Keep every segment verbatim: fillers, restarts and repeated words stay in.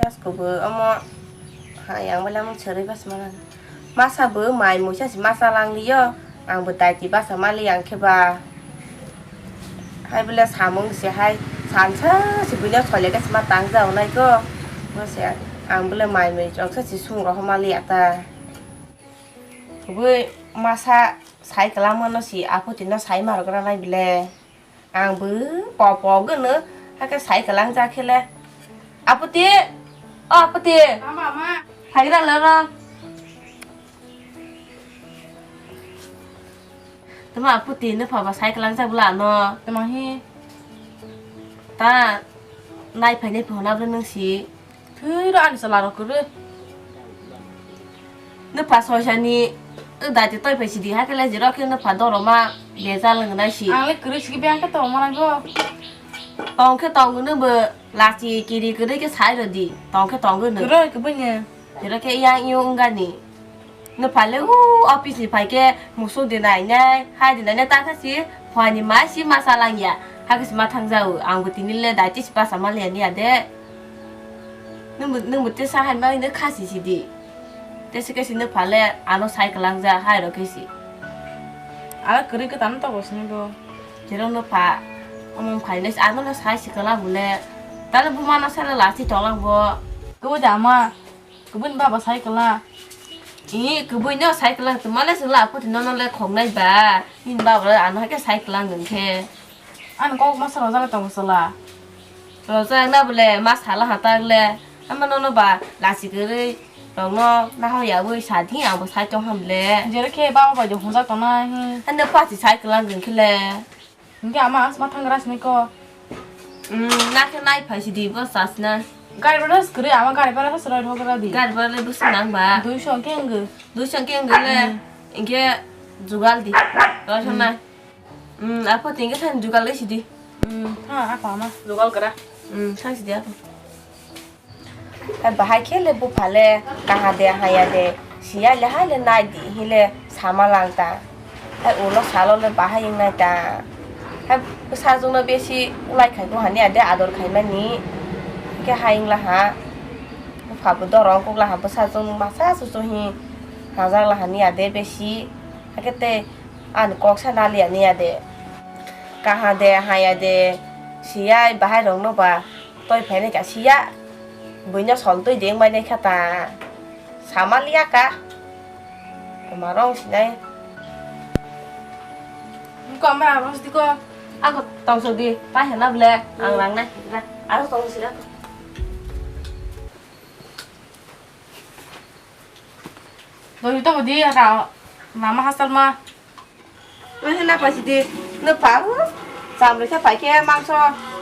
Asko bo omo ha yang bela mung chwrwi bas manang. Masa bo mai muisa si masa lang liyo. Ang bo daiti basa mali ang khe ba. Hai bela samung se hai sansa si buino sole ka sima tang ja onai ko. Masa ang bela mai mui chok sa si sung roho mali ata. Bo masa sai kelang mano si apo tino sai marok ranai bile. Ang bo popo gano, hake sai kelang ja khele. Aputi, o Aputi. Ama, ama. Phagira loro. Tama Aputi, no phaba sai kelang ja bula no. Tama hi. Ta, nai phai nai phona bla nung si. Thwi ro ani chwla rok kwrwi. Nwpha soisani wng dati toi phai sidi, hakhe le jero khe nwpha doroma bejal wng nai si. Ang le kwrwi sigi beng khe tong manai bo. Tong khe tong nw bo lachi kiri kwrwi khe sai rwdi. Tong khe tong nw. Kwrwi kwbui nw. Jero khe yang yung wng gani. Nwpha le o office ni phai khe musuk de nai nai, hai de nai nai ta khe si, phani mai si masa lang ya. Hakhe si ma thang ja o, ang bo tini le dati si basa ma le ya ni ya de. Nwng bo, nwng bo tesa hai ma nwng kha si si di. Tesa khe si nwpha le ano sai kelang ja hai ro khe si. Ala kwrwi kwtang to bo sini bo. Jero nwpha, omo phai le si ano le sai si kelang bo le. Ta le buma no sa le la si tong lang bo. Kwbui da ma. Kubun baba cycle la. Ih, kubun no cycle la, tumale sila phuti nono le khongnai ba. Nin baba le ano ke cycle la ngeng khe. Ano kok masa roja le tong sala. Roja na bole masa la hatak le. Ama nono ba lasi gere. Rongno na ho ya bui sa thi ang bo sai tong ham le. Jere khe baba ba jo hunja tong na hi. Ano pasi cycle la ngeng khe le. Hingke ama asma thangra sini ko. Hmm, na khe nai phai sidi bo sasna. Gari bara kwrwi ama gari bara sroi thok ra di. Gari bara le bwswk nang ba? Duiso hingke wngwi. Duiso hingke wngwi le. Hmm. Hingke jugal di. Rosona. Hmm, apo tingke thang jugal le sidi. Hmm, ha apa ama jugal kara. Hmm, thang sidi apo. Hai bahai khe le bupha le kaha de haya de siya le hai le nai di hi le sama lang ta. Hai ulo salo le bahai wng nai ta. Hai bwsajwk no besi ulai khai bo hani ade ador khai mani. Khe hai wng la ha. Bupha bo dorong kok la ha bwsajwk no masa susu hi hajak la hani ade besi. Hakhe tei Ani kok sa naliya niya de. Kaha de, haya de, siya bahai rok no ba toi phainai ka siya. Buino sol twi de wngmai nai kha ta. Sama liya ka. Toma rong sinai. Ko amra aros di ko. Ako tong sok di, pai hena ble, ang lang nai. Ako tong sok di ako. Doi to di ra, mama hasal ma. Nang hina pasi di, no pa hu. Samrui sa pai khe mangso,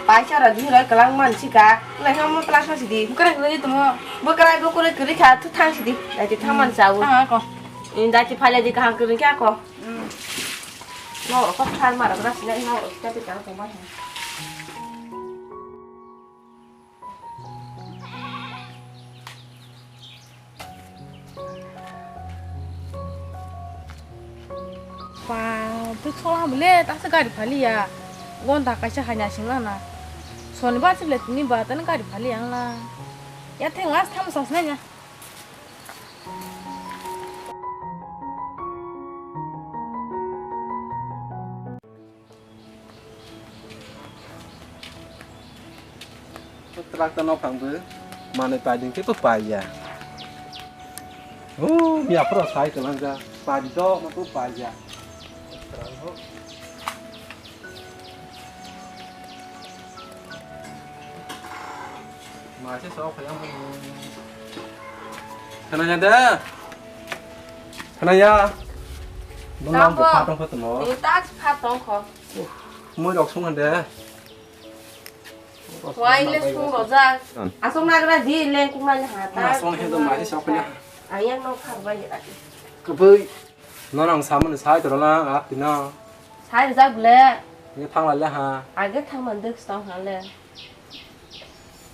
pai sa ra di roi kelang man si ka. Nang hamo kelang sa si di. Bukra kiri tumo. Bukra bukra kiri kha thu thang si di. Dai ti thang man sa u. Thang ako. In dai ti phale di kaham kiri kha ako. Hmm. No, kok thar mara bra si na, no, kita ti kaham ko ma. Ba, tu chola bole, ta se gari phali ya. Gonta kaisa hanya singla na. Sonibar se bole tini ba, tani gari phali yang la. Ya theng as tham sas na ya. Tractor no phang bo manui paiding khe bo paiya. O miya phoro sai kwlangja, paidi do ma bo paiya. Maise sok phai ang. Khwnaya de? Khwnaya? Nung ang bo pha tong kho tongmo? Ni tak pha tong kho. Moi rok sung hande. Wai le sung rojak. Asok nagra di leng kung nai ha ta. Asok he do maise sok phai. Ayang no khar bai. Kwbui. Norang samani sai toro lang, ah, tino. Sai rijak bole. Ni thang lai le ha. Age thang man dek stong ha le.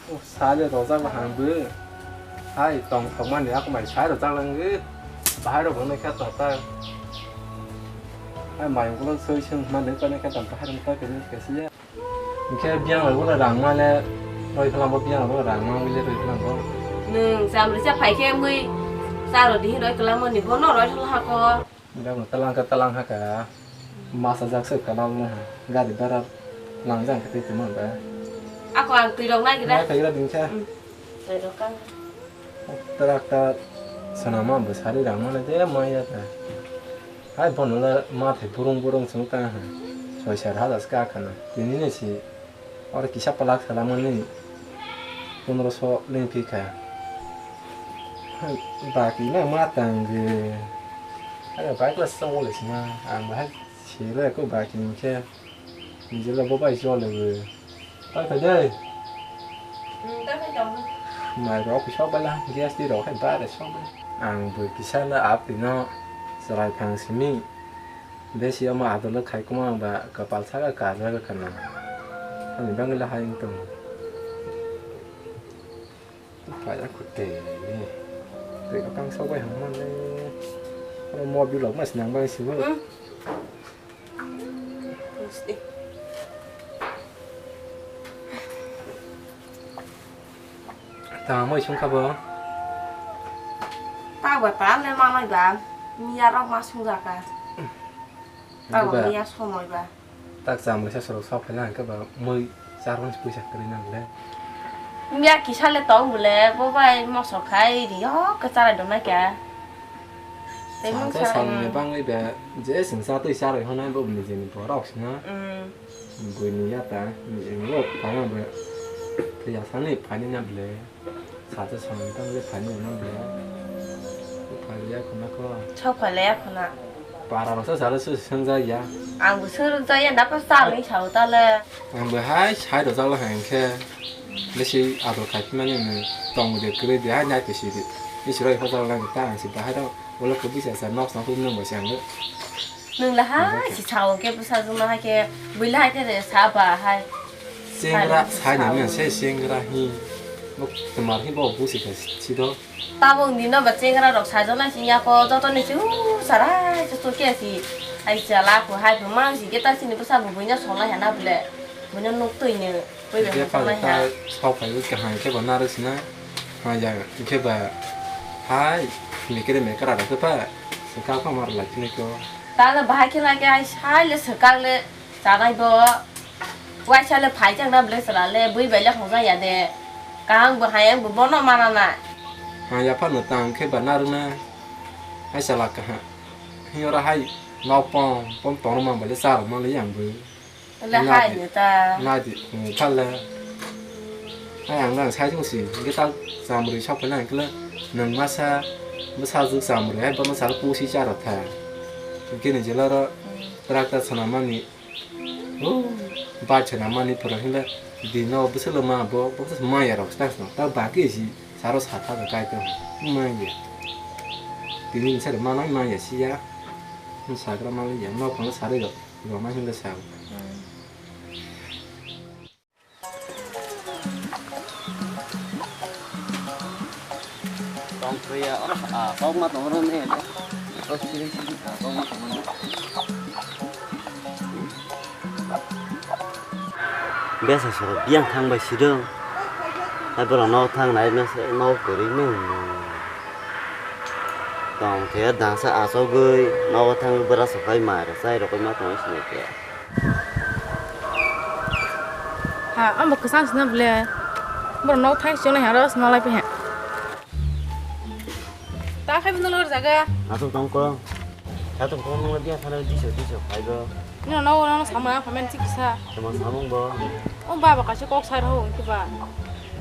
O, sai le rojak ba hang bo. Hai, tong thok mani, ako mai sai rojak lang ge. Bahai rok bang kha tong ta. Hai, mai ulo soi sung man dek pa ne kha tong bahai rok ta ke ke si ya. Hingke biyang rok bo rang ma le, roi khalam bo biyang rok bo rang ma le roi khalam bo. Nwng chamrisa phai khe mui charo di hinwi kwlangmani bono roi thangla hako. Bebak no talang khe talang haka. Masa jak se kwlangma ha. Gari bara langjak khe twi tongma ba. Ako ang twi rok nai gira. Nai khagira ding khe. Hmm. Twi rok kang. Trak ta sanama bo sari rang mane de maya ta. Hai bono la ma thai burung burung chung ta ha. Soi sar hadas ka khana. Tini ne si. Oro kisa palak salamani pondroso lengphi kha. Baki na ma tangwi. Aro bike la song le sima. Ang bahai sile ko baki hingkhe. Nijela bo bai jole bo. Tai khai dei. Hmm, tai khai tong. Mai rok sok bala gas di rok hai bare sok bala. Ang bo kisa la ap no chwrai phang simi. Besi omo adolo khai kuma ba kapal saka kajak kana. Ani bangla hai wng tongo. Paya kute. Tei kapang sok bai hangma le. Oro mobil rok mas nang bai sibo. Hmm. Mesti. Tamo isung kha bo? Ta ba ta le manai ba. Miya rok ma sung jaka. Ta ba miya somoi ba. Tak cham risa sorok sok phela hingke ba mui char wan puisa kri nang le. Miya kisa le tong bole bo bai mosok khai ri ho ke charai dong nai kya. Tei mung sa. Sa sa ni bang le ba je sing sa tui charai ho nai bo ni je ni borok sina. Mm. Bui ni ya ta, ni eng lo phai ma ble. Te ya sa ni phai ni na ble. Sa te sa ni tang le phai ni na ble. Phai ya ko na ko. Chok phai le ya ko na. Para ro sa sa le su seng ja ya. Ang bu seng ja ya na pa sa ni sa ta le. Ang bu hai sai ro ja la hai khe. Besi ador khai ma ni tong de kre de hai nai pe si de. Ni si ro pha ja la ta ang si ba hai ro. Wala ko bisa sa nok sa ko nang ba si ang. Nwng lahai si sao khe bwsajwkno hai khe bui lahai khe sa ba hai. Chengra sai nang se chengra hi. Bo twmar hi bo busi kha si do. Tabuk nino ba chengra rok sajwknai si yako jotoni si hu sarai chuchuk khe si. Hai chala ko hai bo mang si khe ta sini bwsa bo buino songlai hana bole. Buino nuk twi no. Bui bai hwnjaknai ha. Sok phai khe hai khe bo narwk sina. Ha ya khe ba hai mikre mekra da khe ba. Swkang kha mar lai chini ko. Talo bahai khe lai khe ai sai le swkang le chanai bo. Waisa le phai chang na ble sala le bui bai le hwngjak ya de. Kaham bo hai ang bo bono mana na. Ha ya phano tang khe ba narwk na. Hai sala kaha. Hi ora hai nok pom pom tong ma bai le cha rok ma le yang bo. Le hai ni ta. Nadi, phale. Hai ang nang sai thung si, ge ta chamrui sok phela ang kle nang masa, masa ju chamrui hai bono sal pusi cha rok tha. Ge ni jela ro trak ta sana mani. Oh, ba chana mani phara hile di no bwswk lo ma bo, bo bwswk ma ya rok sta sna. Ta ba ke si saro sa tha ka kai ta. Ma ya. Tini ni sar ma nai ma ya si ya. Sagra ma ya no phang sari rok. Roma hinle sa. Tong thuya, ah, kok ma tong ro ne. Kok sini sini, ah, kok ma tong ro. Besa soro biyang thang bai sidong. Hai bora no thang nai no se no kori no. Tong thuya dangsa asogoi no thang bora sokai mai ro sai ro koi ma tong sini ke. Ha, amo kwchang sina bole. Borok nok thai chonai ha, ro sima lai piha. Ta khai bini lor jaga. Aswk tong ko. Sa tong ko nang dia sana diso diso khai go. Nino no no sama phamen chiksa. Sama samung bo. O baba kaisa kok sai rw hwn kiba.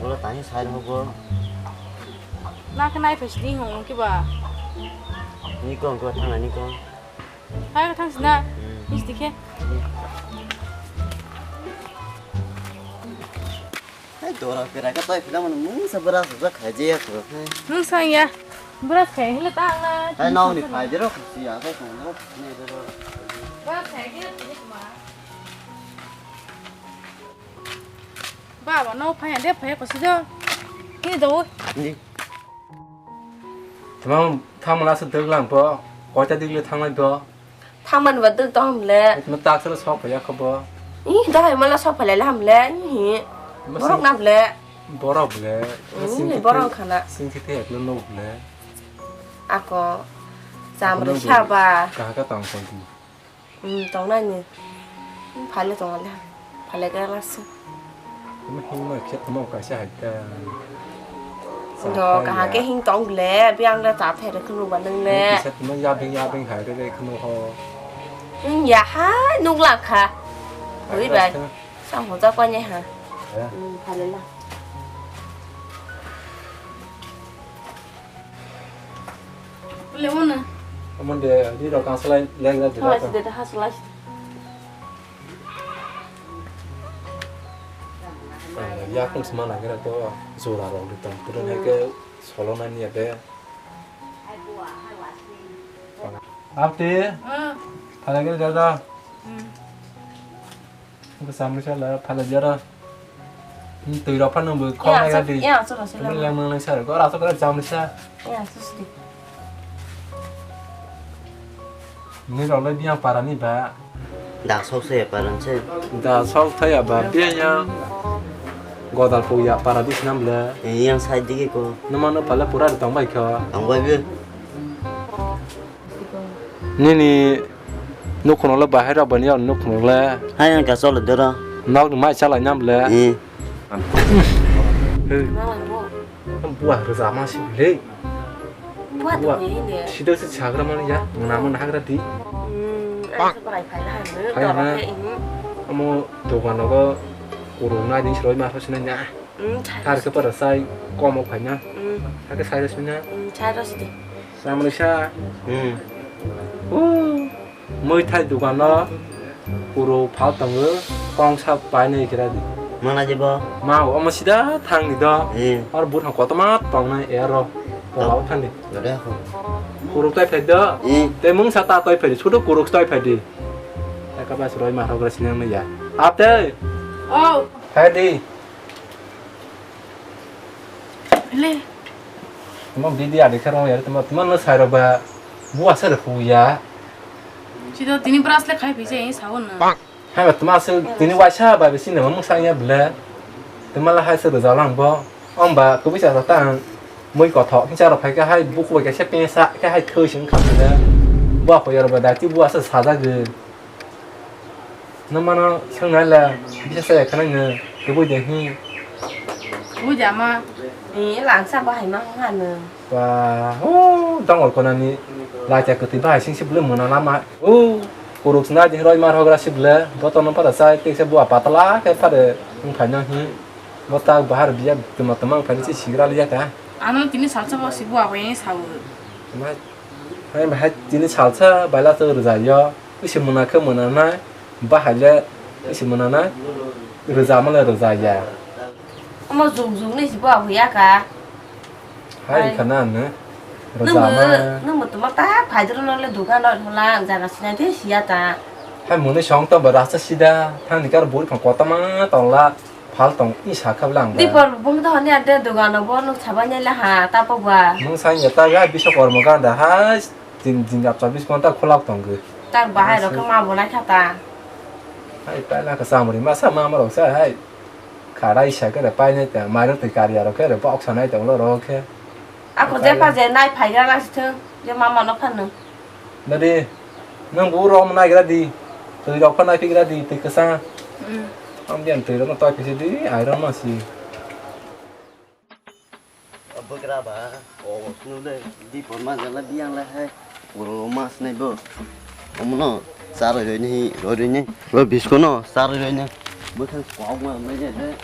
Bola tani sai rw go. Na khe nai phai sini hwn kiba. Ni ko ko thang ni ko. Hai, thang sina. Hmm. Misti khe. Hai, dora pera ka tai phila mano mungsa bwra sujak khai je ya ko. Mungsa ya. Bwra khai hile ta ang na. Hai, nau ni phai jero khasi ya, khai khong jero khasi ni jero. Bwra khai hile tini kuma. Baba, no phai de phai ko sijo. Ni do. Ni. Tamo thangmala se dwglang bo, koita dwglo thanglai bo. Thangmani ba dwg tong hamle. Tamo taksalo sok phaiya kho bo. Ih, dahai mala sok phailai hamle, ih. Borok na ble. Borok le, hmm, sing ni thik borok thik, khana. Sing thik thik eklo nuk le. Ako, chamri saba. Kaha ka tong tong di. Hmm, tong nai ni. Hmm, phale tong le. Phale ka lasu. Tuma hing ma khe tuma kaisa hai ka. Do kaha ke hing tong le, biang le ta phere khunu ba nang le. Kisa tuma yabing yabing hai re re khunu ho. Hmm, ya ha, nuk la kha. Oi bai. Sang ho ja kwa ne ha. Ya. Hmm, phale la. Lemon na. Amon de, di rok ang salai leg leg. Salai side, ha salai side. Ya kung sma na kira to jora rok di tong. Pura hai ke solo na ni ade. Apte. Hmm. Phala ke dada. Hmm. Bwsa mwsa la phala jara. Twi rok phano bo khok nai di. Ya, so, so, so. Lang lang lang sa ko ra so ko jam sa. Ya, so, so. Ni rok le biang para ni ba. Da sok se para se. Da sok thaya ba biang ya. Godal po ya para dis nam le. Yang sai digi ko. Numa no phala pura tong bai kho. Tong bai bi. Nini nukhungo le bahai rok bani, nukhungo le. Hai ang ka cholo doro. Nok ni mai chalai nam le. Eh. Buah rwja ma si le. Buah to ni ne. Sida se chagra mani ya. Mona mona hagra di. Hmm, ang se parai phai la hang. Phai na. Amo dogan nogo kurung nai din sroi ma thosina nya. Hmm, thar ke para sai komo phai na. Hmm. Thar ke sai rosina. Hmm, sai rosi de. Samrisa. Hmm. Mui thai dukan no puro phal tongo, kong sa pai nai kira di. Mana je bo? Ma o, omo sida thang ni do. Eh. Or but hang kotoma tong nai ero. Pola o thang di. Gade ho. Puro tai phai do. Eh. Te mung sa ta tai phai di. Sudu puro tai phai di. Eka bas roi ma rok rasi nang ya. Ate. Oh. Phai di. Le. Tuma bidi adi khe rong yar tuma, tuma no sai rok ba bu asa rok hu ya. Sida tini brush le khai phai se sao na. Hai ba tuma se tini waisa ba bisi ne mung sang ya ble. Tuma la hai se rwja lang bo. Om ba kubui sa ta ang mui kothok hinsa rok phai khe hai buku bai kaisa pengsa khe hai thoi sing kha ble. Bu apo yar ba dati bu asa sajagwi. Nwng mano swngnai le, bisa saya khwna nwng, kwbui de hi. Kwbui de ama. Ni langsa bahai ma hano. Ba, o, dongor kona ni, lacha kwtwi bahai sing si bwlwi mona lama. O, kuruk sna di roi mar hogra si bwle, boto no pada sai, tekse bua patla khe phade, wng phai no hi. Bo tak bahar biya tuma tuma wng phai si sigra liya ka. Ano tini salsa bo si bua bai sawo. Hai bahai tini salsa baila to rwjaiyo, bisi mwnakhe mwnanai, bahai le bisi mwnanai, rwjama le rwjaya. Omo jung jung ni sibo ahuya ka. Hai khana ne. Nwng bo, rwjama. Nwng bo tuma ta phaidro no le dukan no hola ang jaga sinai the siya ta. Hai mwnwi song to bo rasa sida, thang ni kar buri phang kotoma tongla. Phal tong i sakha bwle ang ba. Dipor bung dohor ni ade dogano bo nuk sabai nai le ha tapo ba. Mung sai ya ta ya bisa kormo ganda ha din din jab chabis ghonta khulak tong ge. Tak bahai rok ma bo nai kha ta. Hai pai la ka samri ma sa ma ma rok sa hai. Kharai sa ke pai nai ta mai rok tei kari ya rok ke bok sa nai tong lo rok ke. Ako je pa je nai phai ga la si thung je ma ma no phan nung. Dadi, nwng bo rom naigra di. Twi rok pha nai phigra di, twi kwsa. Mm. Am diyan twi rok no twi phisi di, ai rom ma si. Bwkra ba, o sunu le, di por ma jala di ang le hai. Uro mas nai bo. Omono, sar roi ni, roi roi ni. Roi bisko no, sar roi ni. Bwthang kok ma nai de.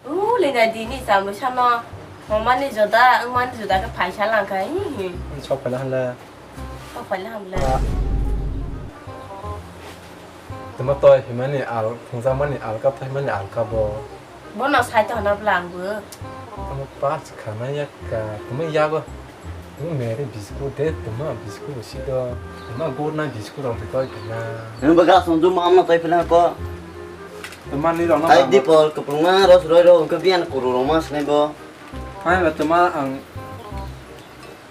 Ule na dini samlo sano. Mamani joda, wngmani joda khe phaisa langkha. Hi hi. Sok phaila hanla. Sok phaila hanla. Tuma toi himani al, phungjakmani alka, phaimani alka bo. Bono sai to hana bwla angbo. Tuma pas khana yakka, tuma yago. Mere biscuit de, tuma biscuit si do. Tuma gurna biscuit rok toi khana. Nang baga sonju mamna toi phila ko. Tuma ni rok na. Ai dipol, kaprungma ros roi ro, ka bian kuru rok mas nai bo. Hai ba tuma ang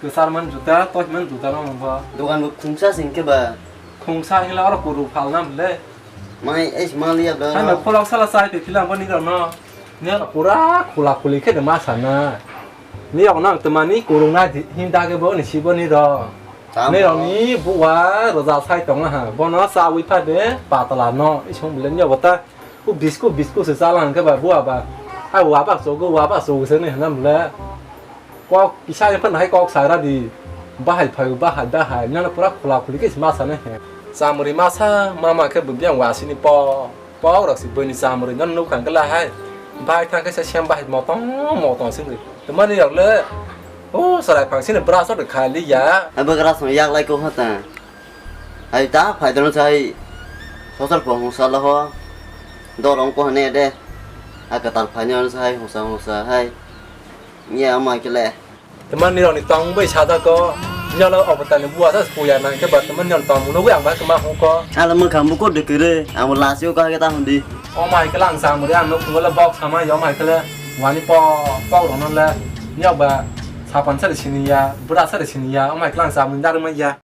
kesar man juta, toi man juta rok bo. Dogan bo khungsa sing ke ba. Khungsa hingla oro kuru phalna bole. Mai, es mali ya bla. Hai, mai pholok sala chai twi philang bo ni rok no. Ni rok pura khula khuli khe de ma sana. Ni rok no ang tma ni kurung na di, hin da ge bo ni si bo ni rok. Tamo. Ni rok ni buwa roja sai tong ha. Bo no cha wi pha de patala no. Isong bile ni rok ta. Ku bisku bisku se cha lang khe ba buwa ba. Ai wa ba so go wa ba so se ni na bile. Kok kisa ni phan hai kok sa ra di. Bahai phai bahai bahai. Nang pura khula khuli khe ma sana he. Chamuri masa mama khe bo biang wa sini po. Pok rok si bini chamri no nuk kang kla hai. Bai thang khe se sem bai motong motong sing ri. Tmani rok le. O sarai phang sini bra sot khai li ya. Abo gra song yak lai ko hata. Hai ta phai dono sai. Sosar po hung sa lo ho. Dorong ko hane de. A katar phai no sai hung sa hung sa hai. Nya mai kele. Teman ni rok ni tong bai sajak ko. Nyalo obo tani buwa sa puya nang khe ba teman nyalo tong no wi ang ba kema hung ko. Ala mangkha mukur de kere, amo lasi o ka ta hundi. O mai kala ang samuri ang no khungole bok sama yo mai kala wani po po rok no le. Nyok ba sapan sari sini ya, bura sari sini ya, o mai kala ang samuri dar mai ya.